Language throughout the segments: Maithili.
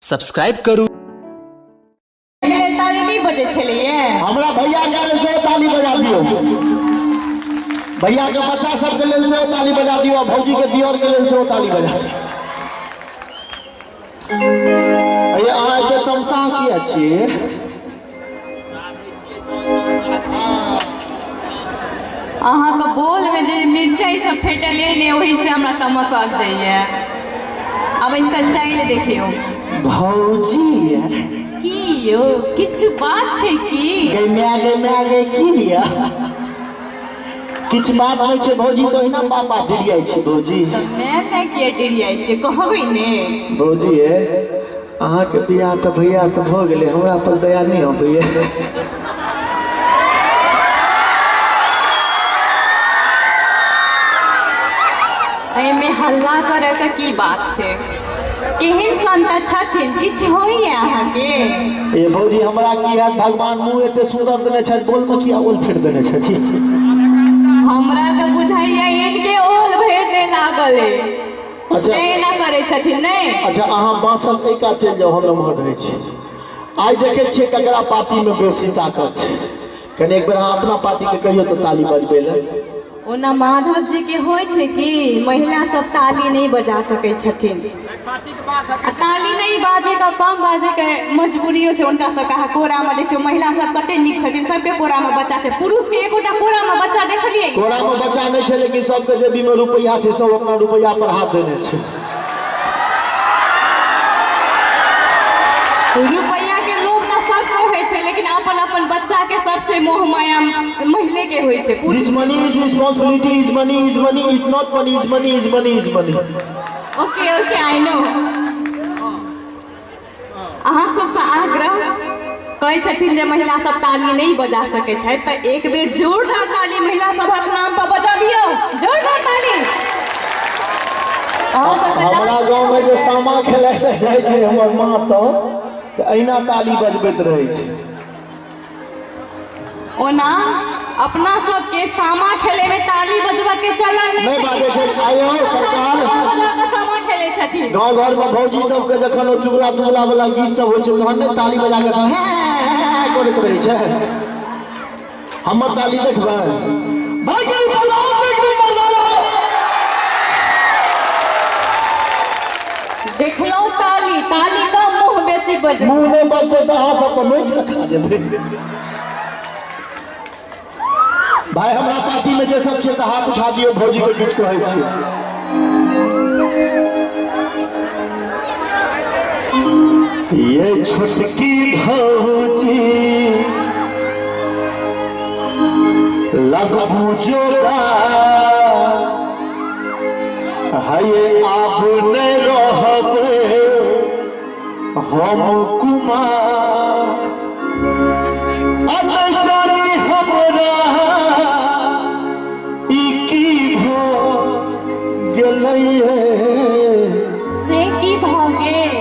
सब्सक्राइब करू। पहिले ताली नहि बजै छलैए। हमरा भैया के लेल सेहो ताली बजा दियौ, भैया के बच्चा सबके लेल सेहो ताली बजा दियौ, आ भौजी के दियर के लेल सेहो ताली बजा दियौ। अरे अहाँ एते तमसा किया छियै? अहाँके बोलमे जे मिरचाइ सब फेटलियै ने, ओहिसँ हमरा तमस आबि जाइए। आब हिनकर चालि देखियौ। भौजी। की यौ, किछु बात छै की? गै माय, गै माय, गै, की यऽ? किछु बात नहि छै भौजी, तऽ ओहिना पापा डिरियाइ छै भौजी। तऽ माय माय किया डिरियाइ छै, कहबै ने? भौजी हे, अहाँके बियाह तऽ भैयासँ भऽ गेलै, हमरा पर दया नहि अबैए? एहिमे हल्ला करैके की बात छै? केहन सन तऽ छथिन, किछु होइए अहाँके? ए भौजी, हमरा की हैत? भगवान मुँह एते सुन्दर देने छथि, बोलमे किया ओल फेर देने छथिन? हमरा तऽ बुझाइए इनके ओल भरि नहि लागल अइ। अच्छा। नहि, एना करै छथिन नहि। अच्छा, अहाँ बाँसक एहि कात चलि जाउ, हम एम्हर रहै छी। आइ देखै छियै ककरा पार्टीमे बेसी ताकत छै। कनि एक बेर अहाँ अपना पार्टीके कहियौ तऽ ताली बजबै लए। ओना माधव जी के होइ छै कि महिला सब ताली नहि बजा सकै छथिन, आ ताली नहि बाजे के, कम बाजे के मजबूरियो छै हुनका सबके। अहाँ कोरामे देखियौ, महिला सब कते नीक छथिन, सबके कोरामे बच्चा छै। पुरुष के एकोटा कोरामे बच्चा देखलियै? कोरामे बच्चा नहि छै, लेकिन सबके जेबीमे रुपैआ छै, सब अपना रुपैआ पर हाथ देने छै। रुपैआ के लोभ तऽ सबके होइ छै, लेकिन अपन अपन बच्चा के सबसे मोह माया महिले के होइ छै, पुरुष। This money is responsibility is money is money is not money is money is money is money. Okay okay, I know. अहाँ सबसँ आग्रह, कहै छथिन जे महिला सब ताली नहि बजा सकै छथि, तऽ एक बेर जोरदार ताली महिला सभक नाम पर बजबियौ, जोरदार ताली अहाँ सबके। हमरा गाँवमे जे सामा खेलाय लए जाइ छै हमर माँ सब, तऽ अहिना ताली बजबैत रहै छै। ओना अपना सबके सामा खेले में ताली बजबऽ के चलन नहि बाजै छै। आइयो सरकार बजा कऽ सामा खेलै छथिन। गाँव घरमे भौजी सबके जखन ओ चुगला तुगला वाला गीत सब होइ छै, तहन नहि ताली बजा कऽ हे हे करैत रहै छै? हमर ताली देखबै? भागल बजाओ, देखबै मर्दाना। देखलहुँ ताली, ताली कम, मुँह बेसी बजै। मुँह नहि बजतै तऽ अहाँ सबके नोचि कऽ खा जेबै। भाई, हमरा पार्टी में जे सब छै से हाथ उठा दियौ, भौजी के किछु कहै छी। ये छोटकी भौजी लगबू जोगा है, आब नहि रहबै हम कुमार, आ नहि जानी हमरा ई की भऽ गेलैये। से की भऽ गेल?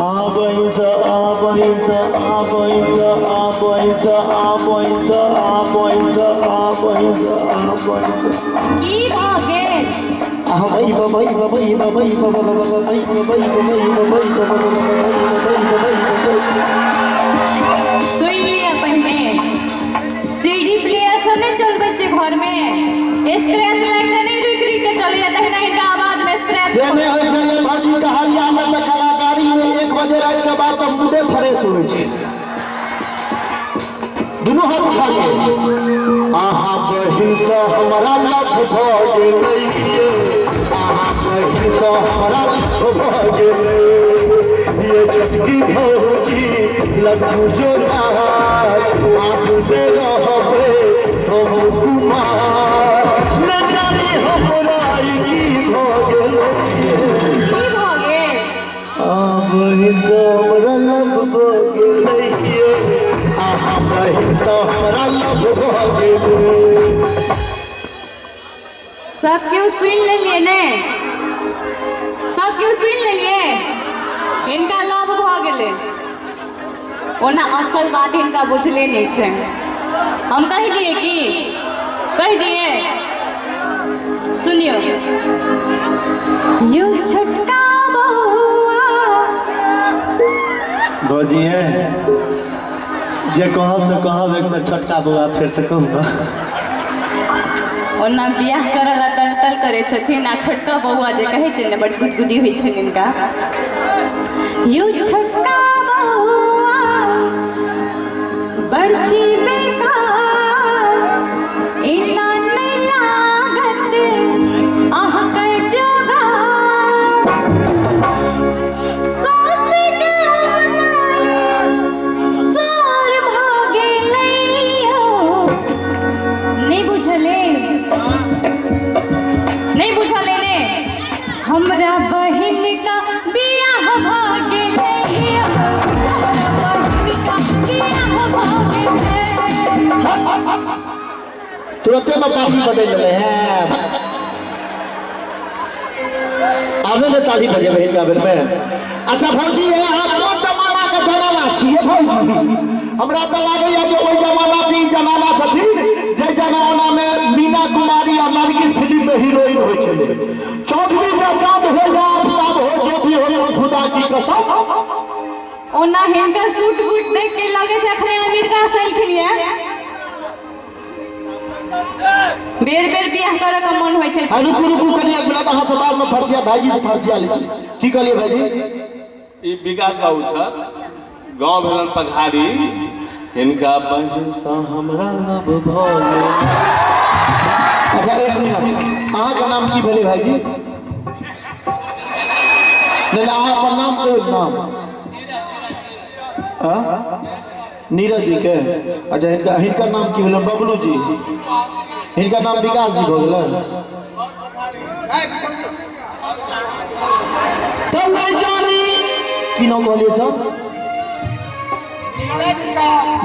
आबैसँ आबैसँ आबैसँ आबैसँ आबैसँ आबैसँ आबैसँ आबैसँ। की भऽ गेल? आबै बबै बबै बबै बबै बबै बबै बबै बबै बबै बबै बबै। सुनि लिअ पहिने, सीडी प्लेयर सब नहि चलबै छै घरमे, स्क्रैच लागि कऽ नहि रुकि रुकि कऽ चलैया, तहिना हिनका आवाजमे स्क्रैच। से नहि होइ छै ये भौजी, कहलियामे तऽ कलाकारीमे 1 बजे रातिके बाद तऽ मूडे फ्रेश होइ छै। दुनू हाथ उठा के, अहाँ बहिनसँ हमरा लव भऽ गेलै, अहाँ बहिनसँ हमरा लव भऽ गेलै, ये छोटकी भौजी लगू जोगार, आब ने रहबै हम कुमार, न जानी हमरा ई की भऽ गेलै। की भऽ गेल? आब हमरा लव भऽ गेलै, अहाँ बहिनसँ हमरा लव भऽ गेलै। सब केओ सुनि लेलियै ने? सब केओ सुनि लेलियै? हिनका लव भऽ गेलै। ओना असल बात हिनका बुझले नहि छै। हम कहि दियै की? कहि दियै? सुनियौ, यौ छोटका बौआ। भौजी हे जे कहब से कहब, एक बेर छोटका बौआ फेर से कहू ने। ओना बियाह करऽ ला तल तल करै छथिन आ छोटका बौआ जे कहै छै ने, बड़ गुदगुदी होइ छनि हिनका। यौ छोटका बौआ बड़ छी बेकार, एना नहि लागत अहाँके जोगार। सास के सार भऽ गेलै यौ। नहि बुझले, नहि बुझले ने। हमरा बहिन का बियाह भऽ गेलै यौ। हमरा बहिन का बियाह भऽ गेलै। तुरते में पार्टी बदलि लेबै है। आबे ने ताली बजेबै हिनका बेर में। अच्छा भौजी, हे अहाँ कोन जमाना के जनाना छियै भौजी? हमरा तऽ लागैया जे ओहि जमाना के ई जनाना छथिन जे जमाना में मीना कुमारी आ नरगिस फिल्म में हीरोइन होइ छलै। चौदहवीं में चाँद हो या आफताब हो, जो भी हो खुदा की कसम। ओना हिनकर सूट बूट देख के लगे छै अखने अमेरिका से एलखिन ये। बेर बेर बियाह करऽ के मन होइ छै। आ रुकू रुकू कनि एक मिनट, अहाँ से बाद में फरसिया, भाईजी से फरसिया लै छी। की कहलियै भाईजी? ई विकास बाबू छथि, गाँव भेलन पघारी, हिनका बहिनसँ हमरा लव भऽ गेल। अच्छा एक मिनट, अहाँके नाम की भेलै भाईजी? नहीं, अहाँ अपन नाम कहियौ, नाम। हाँ? नीरज जी के। अच्छा हिनका हिनकर नाम की भेलै? बबलू जी। हिनकर नाम विकास जी भऽ गेलै। तऽ नहि जानी की नाम कहलियै सर?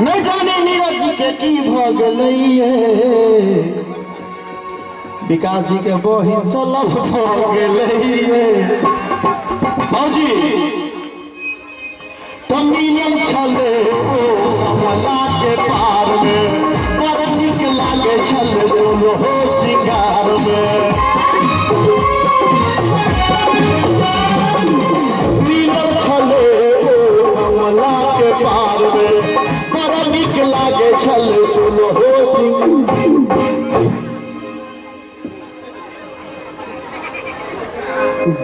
नहि जानी नीरज जी के की भऽ गेलै, विकास जी के बहिन सँ लव भऽ गेलै। भौजी तऽ मिलल छलै ओ कमला के पार में, बड़ नीक लागे छल हो सिंगार में। मिलल छलै ओ कमला के पार में, बड़ नीक लागे छल हो सिंगार।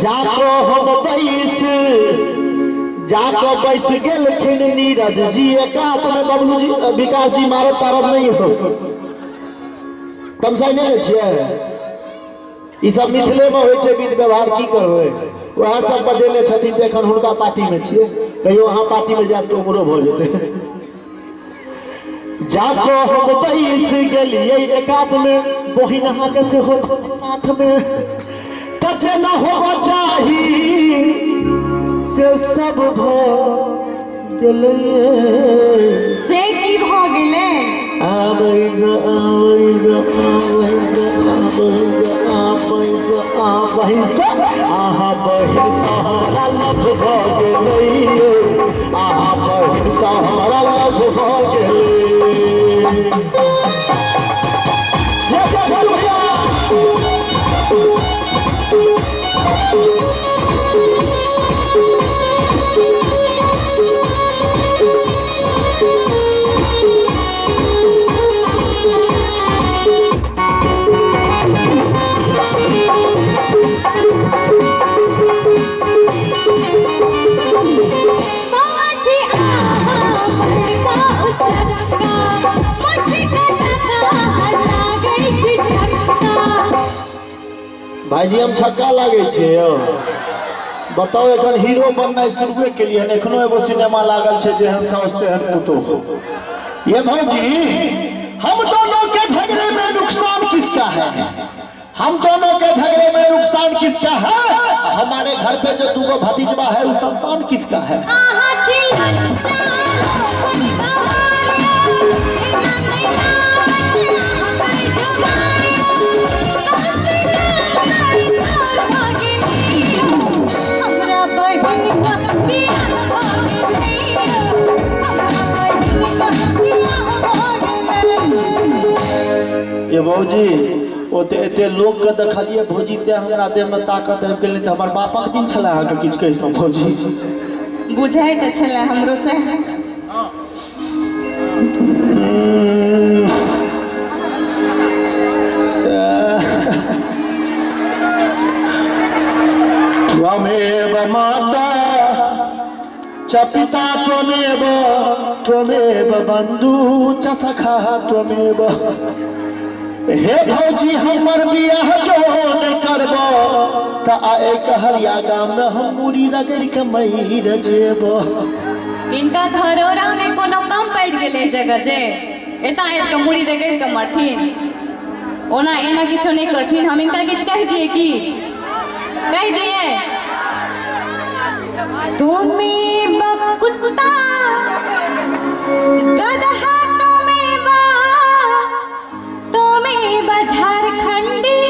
जाको हम बैस जाको बैस गेलखिन नीरज जी एकात में। बबलू जी, विकास जी, मारब तारब नहीं हो, तमसाइ नहि ने छियै? ई सब मिथिले में होइ छै विध व्यवहार, की करबै? वएह सब बजेने छथिन तऽ एखन हुनका पार्टी में छियै। कहियो अहाँ पार्टी में जायब तऽ उमरो भऽ जेतै। जाको हम बैस गेलियै एकात में, बहिन अहाँके सेहो छै साथ में, तऽ जेना होबऽ चाही से सब भऽ गेलै। से की भऽ गेलै? आबै जा, आबै जा, आबै जा, आबै जा, आबै जा, आबै जा। अहाँ बहिन सँ हमरा लव भऽ गेलै, अहाँ बहिन सँ हमरा लव भऽ गेलै। जय जय जय भैया। बाजी आहा बड़का उसरका, मुझका टका लागै छै झटका। भाईजी, हम छक्का लागै छियै यौ। बताउ, एखन हीरो बननाइ शुरुए केलियै हन, एखनो एगो सिनेमा लागल छै जेहन साउस तेहन पुतोह। ये भौजी, हम दोनों के झगड़े में नुकसान किसका है? हम दोनों के झगड़े में नुकसान किसका है? हमारे घर पे जो दूगो भतीजवा है, वो संतान किसका है? आहा चिल्ला चालो एना नहीं लागत अहाँ जुगाड़ियो। हमरा बहिन का बियाह भऽ गेलै, हमरा बहिन का बियाह भऽ गेलै। ये भौजी, ओते एते लोक के देखलियै भौजी, तें हमरा देह में ताकत आबि गेलै, तऽ हमर बापक दिन छलै अहाँके किछु कहि कऽ भौजी। बुझाइ तऽ छलै हमरो से। त्वमेव माता च पिता त्वमेव त्वमेव बंधु च सखा त्वमेव। हे भौजी हमर बियाह जो नहि करब तऽ आइ कहरिया गाम में हम मुड़ी रगड़ि के मरि जेब। इनका धरोरा में कोनो कम पड़ि गेलै जगह जे एता आबि कऽ मुड़ी रगड़ि कऽ मरथिन। ओना एना किछो नहि करथिन। हम इनका किछु कहि दिए की कहि दिए? तुम्हें कुत्ता गदहा तुम्हें बा तुम्हें बा झारखंडी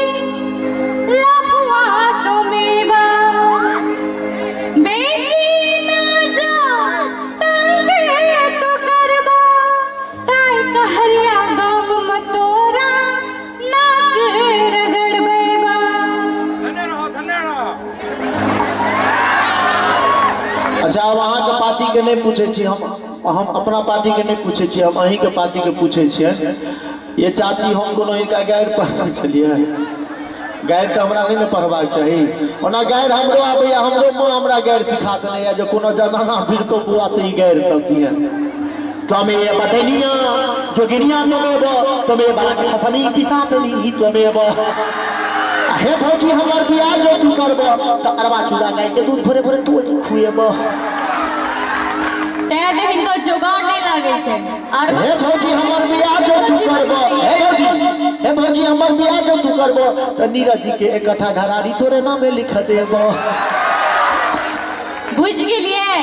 लफुआ तुम्हें बा बेसी ना जा तंगे तो करबा ताय कहरिया गाम मतोरा नाक रगड़बेबा। धन्य रहो, धन्य रहो। अच्छा, अब अहाँके पार्टीके नहि पूछै छी, हम अपना पार्टीके नहि पूछै छी, हम अहीँके पार्टीके पूछै छियै। ये चाची, हम कोनो हिनका गारि पढ़ने छलियै? गारि तऽ हमरा नहि ने पढ़बाक चाही। ओना गारि हमरो आबैया, हमरो माँ हमरा गारि सिखा देने यऽ जे कोनो जनाना फिरतो बुआ तऽ ई गारि सब दिहे। त्वमेव बटनिया जोगिनिया त्वमेव त्वमेव राक्षसनी पिशाचनी त्वमेव। हे भौजी हमर बियाह जो तू करब तऽ अरबा चूड़ा गाय के दूध भोरे भोरे तू खुएब। तैं तऽ हिनकर जोगाड़ नहि लागै छै। हे भौजी हमर बियाह जो तू करब, हे भौजी, हे भौजी हमर बियाह जो तू करब तऽ नीरज जी के एक कट्ठा घरारी तोरे नामे लिख देब। बुझि गेलियै,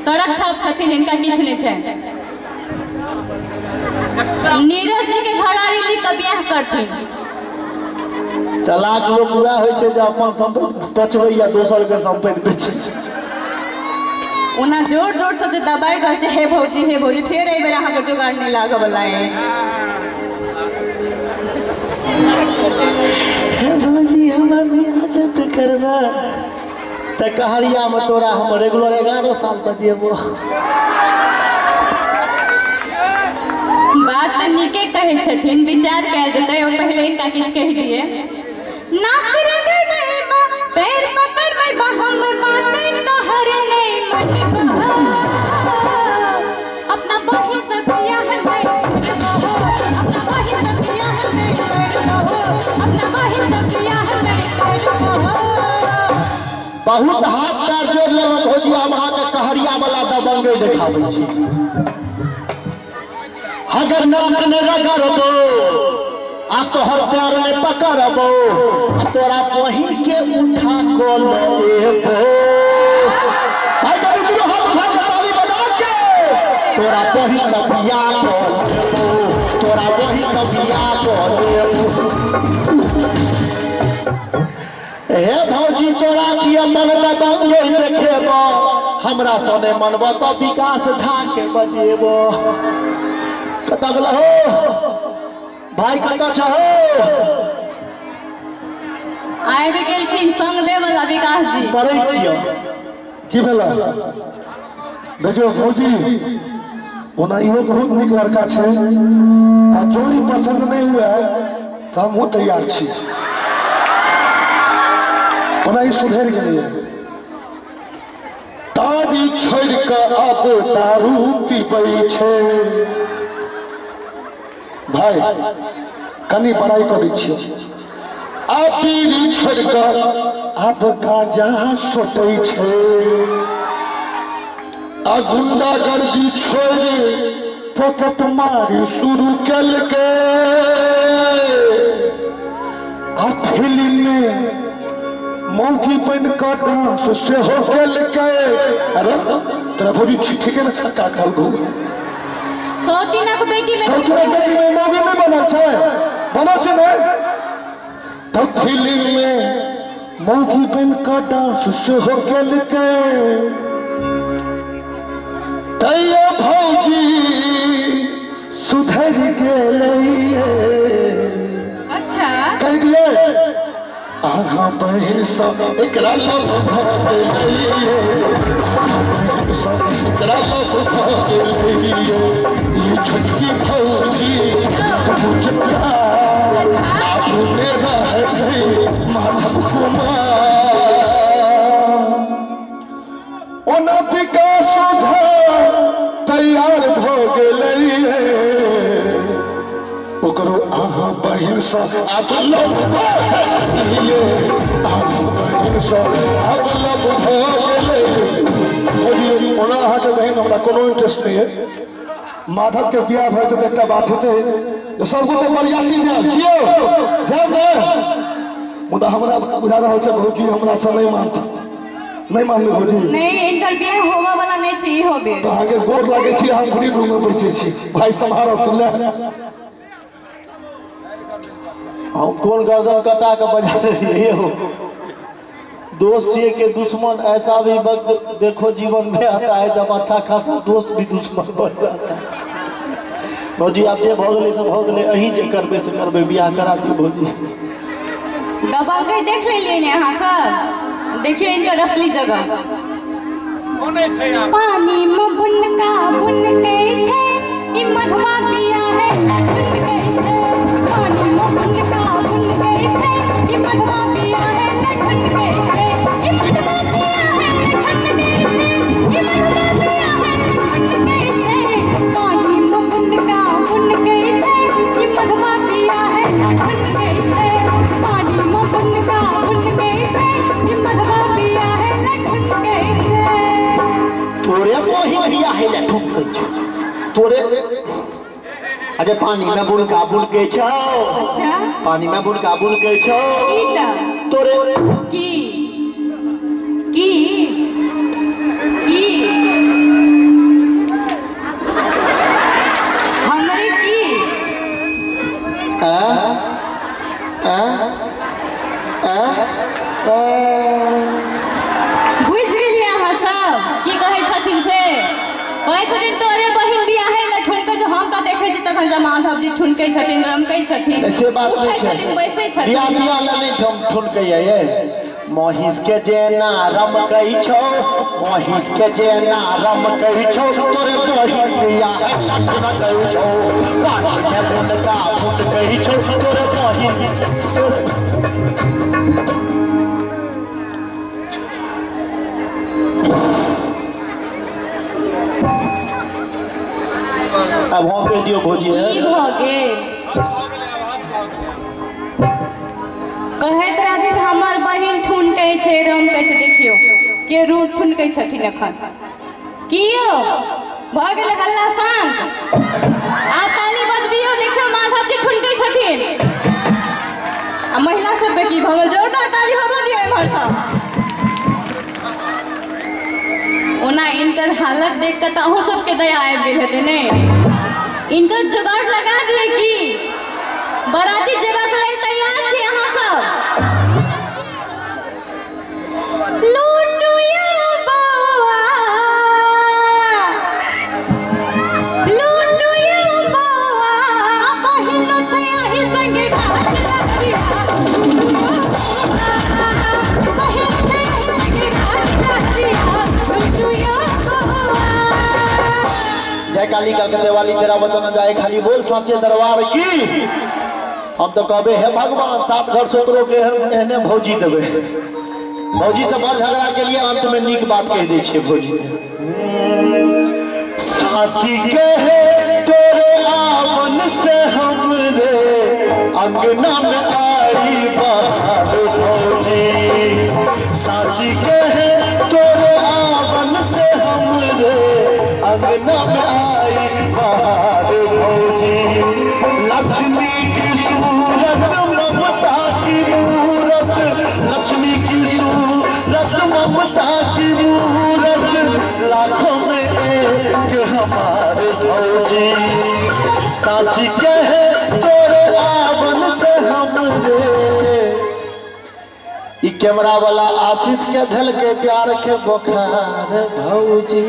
सड़क छाप छथिन, हिनका किछु नहि छै। नीरज जी के घरारी लिख कऽ बियाह करथिन। चलाक लोक वएह होइ छै जे अपन सम्पत्ति बचबैया दोसर के सम्पत्ति बेचै छै। ओना जोर जोर से जे दबाइ रहल छै, हे भौजी हे भौजी, फेर एहि बेर अहाँके जोगाड़ नहि लागऽ वला है। हे भौजी हमर बियाह जब करबा तऽ कहरिया में तोरा हम रेगुलर 11 साल बजेबो। बात तऽ नीके कहै छथिन, विचार कयल जेतै। और पहिले हिनका किछु कहि दिए। नाक रगड़बै पैर पकड़बै हम बात तोहर नहि मनबो, अपना बहिन से बियाह नहि करबो, अपना बहिन से बियाह नहि करबो, अपना बहिन से बियाह नहि करबो। बहुत हाथ पैर जोड़ लेलहुँ भौजी, हम अहाँके कहरिया वाला दबंगे देखाबै छी। अगर नाक ने रगड़बो आ तोहर पैर ने पकड़बो तोरा बहिन के उठा कऽ लएबो। भाई कभी दुनू हाथ उठा के ताली बजा के तोरा बहिन के बियाह कऽ लेबो, तोरा बहिन के बियाह कऽ लेबो। हे भौजी तोरा की अपन दबंगे देखेबो, हमरा सने मनब तऽ विकास झा के बजेबो। कतऽ गेल हो भाई, कतऽ छहो? आबि गेलखिन संग दै वाला विकास जी। पढ़ै छियै की भेल? देखियौ भौजी, ओना इहो बहुत नीक लड़का छै आ जो ई पसंद नहि हुए तऽ हमहूँ तैयार छी। ओना ई सुधरि गेलैए। ताड़ी छोड़ि कऽ आब दारू पीबै छै। भाई कनि बड़ाई कऽ दै छियौ। आ बीड़ी छोड़ि कऽ आब गांजा सोटै छै। आ गुंडागर्दी छोड़ि पॉकेट मारी शुरू केलकै। आ फिल्म में मौगी बनि कऽ डांस सेहो केलकै। अरे तोरा भौजी ठीके ने छक्का कहलकौ। सौतीनक बेटी में सौतीनक बेटी में मौगी नहि बनल छै, बनल छै ने? तऽ फिल्म में मौगी बनि कऽ डांस सेहो केलकै। तैयो भौजी सुधरि गेलै। अच्छा कहि दियै अहाँ बहिन सँ एकरा लव भऽ गेलै। ओकरा लव भऽ गेलैये। ई छोटकी भौजी बुझता आबू ने रहै छै माधव कुमार। ओना विकास ओझा तैयार भऽ गेलैये, ओकरो अहाँ बहिनसँ आब लव भऽ गेलैये, अहाँ बहिनसँ आब लव भऽ गेलै। भौजी, ओना अहाँके बहिन हमरा कोनो इंटरेस्ट नहि अइ। माधवके बियाह भऽ जेतै तऽ एकटा बात हेतै जे सब गोटे बरियाती जायब, कियो जायब ने? मुदा हमरा बुझा रहल छै भौजी हमरासँ नहि मानत। नहि मानबै भौजी? नहि, हिनकर बियाह होबऽ वाला नहि छै इहो बेर। तऽ अहाँके गोर लागै छी, हम गरीब रूममे बैसै छी, भाइ सम्हारब तू ले। हम कोन गर्दन कटा के बजा रहियै हो? दोस्त ये के दुश्मन, ऐसा भी वक्त देखो जीवन में आता है जब अच्छा खासा दोस्त भी दुश्मन बन जाता है। भौजी, आब जे भऽ गेलै से भऽ गेलै, अहीं जे करबै से करबै, बियाह करा दियौ भौजी। दबंगई देख लेलियै ने अहाँ सब? देखियौ इनकर असली जगह। कोने छै आब? पानी में बुनका बुनकै छै, ई मधुआ पिया है लठुनकै छै। पानी में बुनका बुनकै छै, ई मधुआ पिया है लठुनकै छै। ई मधुआ पिया है लठुनकै छै, ई मधुआ पिया है लठुनकै छै। पानी में बुनका बुनकै छै, ई मधुआ पिया है लठुनकै छै। पानी में बुनका बुनकै छै, ई मधुआ पिया है लठुनकै छै। तोरे बहिन बियाह है ले ठुमकै छै तोरे। अरे पानी में बुनका बुनकै छौ। अच्छा। पानी में बुनका बुनकै छौ। की तऽ? तोरे की की की हमरे की? आ आ आ आ बुझि गेलियै अहाँ सब की कहै छथिन से? कहै छथिन तोरे बहिन बियाहे लए ठुनकै छै। हम तऽ देखै छी तखन से माधव जी ठुनकै छथिन, रमकै छथिन, से बात उठै नहि छै। छथिन, बैसै बियाह छथिन। बियाह लए नहि ठुनकैया ये। महिष के जेना रमकै छौ, महिष के जेना रमकै छौ, तोरे बहिन बियाह है ठुनकै छौ। पानी में बुनका बुनकै छौ तोरे बहिन। आब हम कहि दियौ भौजी। की भऽ गेल? भऽ गेलै आब, हद भऽ गेलै। कहैत रहथिन हमर बहिन ठुनकै छै, रमकै छै, देखियौ के रू ठुनकै छथिन एखन। की यौ, भऽ गेलै हल्ला शान्त? आ ताली बजबियौ। देखियौ माधव जी ठुनकै छथिन आ महिला सबके की भऽ गेल? जोरदार ताली होबऽ दियौ एम्हरसँ। ओना इनकर हालत देख कऽ तऽ अहूँ सबके दया आबि गेल हेतै ने? इनकर जुगाड़ लगा दियै की? बराती जेबाक लेल तैयार छी अहाँ सब? लूटुया बौआ, लूटुया बौआ, बहिनो छै अही संगे घात लगबिया। बहिन छै अही संगे घात लगबिया। लूटुया बौआ। जय काली कलकत्ते वाली, तेरा वतन न जाए खाली, बोल साचे दरबार की। हम तो कहबे हे भगवान, सात घर सोतरो के एहने भौजी देबै। भौजी से बड़ झगड़ा के लिए अंत में नीक बात कह दै छियै भौजी। साची कहे तोरे आवन से हमरे अंगना में आई बहार भौजी। साची कहे तोरे आवन से हमरे अंगना में आई बहार भौजी। लक्ष्मी की सूरत ममता की मूरत, लक्ष्मी की सूरत ममता की मूरत, लाखों में एक हमारे भौजी। साची कहे तोरे आवन से हमरे। ई कैमरा वाला आशीष के झलके प्यार के बोखार भौजी।